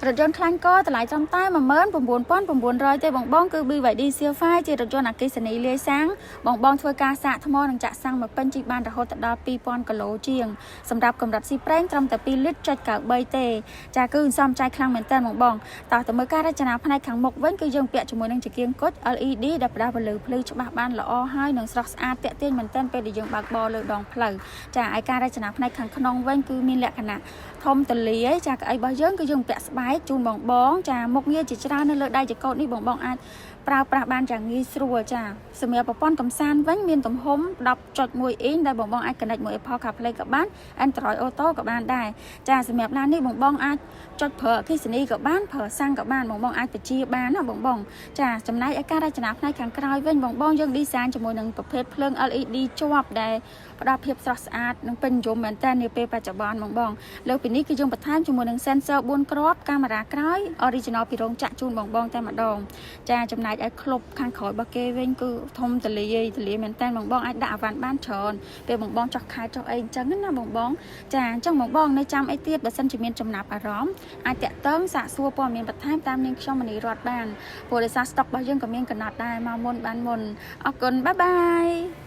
រថយន្តខ្លាញ់កតម្លៃត្រឹមតែ19,900ទេបងបងគឺ BYD Seal 5ជារថយន្តអគ្គិសនីលាយសាំងបងបងធ្វើការសាកថ្មនិងចាក់សាំងមកពេញជិះបានរហូតដល់2000គីឡូជាងសម្រាប់កម្រិតស៊ីប្រេងត្រឹមតែ2លីត្រចុច93ទេចាគឺសំចៃខ្លាំងមែនតើបងបងតោះទៅមើលការរចនាផ្នែកខាងមុខវិញគឺយើងពាក់ជាមួយនឹងចង្គៀងគុជ LED ដែលផ្ដល់ពន្លឺភ្លឺច្បាស់បានល្អហើយនិងស្រស់ស្អាតទាក់ទាញមែនទែនពេលដែលយើងបើកបរលើដងផ្លូវចាឯការរចនាផ្នែកខាងក្នុងវិញគឺមានលក្ខណៈធំទូលាយចាកៅអីរបស់យើងគឺយើងពាក់ស្បែកជូនបងបងចាមុខងារជាច្រើននៅលើដៃចង្កូតនេះបងបងអាចប្រើប្រាស់បានយ៉ាងងាយស្រួលចាសម្រាប់ប្រព័ន្ធកំសាន្តវិញមានទំហំ10.1អ៊ីងដែលបងបងអាច connect មួយ Apple CarPlay ក៏បាន Android Auto ក៏បានដែរចាសម្រាប់ឡាននេះបងបងអាចចុចប្រើអគ្គិសនីក៏បានប្រើសាំងក៏បានបងបងអាចបញ្ជាបានណាបងបងចាចំណែកឯការរចនាផ្នែកខាងក្រោយវិញបងបងយើង design ជាមួយនឹងប្រភេទភ្លើង LED ជាប់ដែលផ្ដល់ភាពស្រស់ស្អាតនិងពេញនិយមមែនតើនាពេលបច្ចុប្បន្នបងបងលើសពីនេះគឺយើងបន្ថែមជាមួយនឹង sensor 4គ្រាប់កាមេរ៉ាក្រោយ original ពីរោងចក្រជូនបងបងតែម្ដងចាចំណែកឯក្លុបខាងក្រោយរបស់គេវិញគឺធំទលាយទលាយមែនតើបងបងអាចដាក់អីវ៉ាន់បានច្រើនពេលបងបងចុះខែចុះអីអញ្ចឹងណាបងបងចាអញ្ចឹងបងបងនៅចាំអីទៀតបើសិនជាមានចំណាប់អារម្មណ៍អាចតាក់ទងសាកសួរព័ត៌មានបន្ថែមតាមនាងខ្ញុំមនីរតបានព្រោះដោយសារស្តុករបស់យើងក៏មានកំណត់ដែរមកមុនបានមុនអរគុណ bye bye.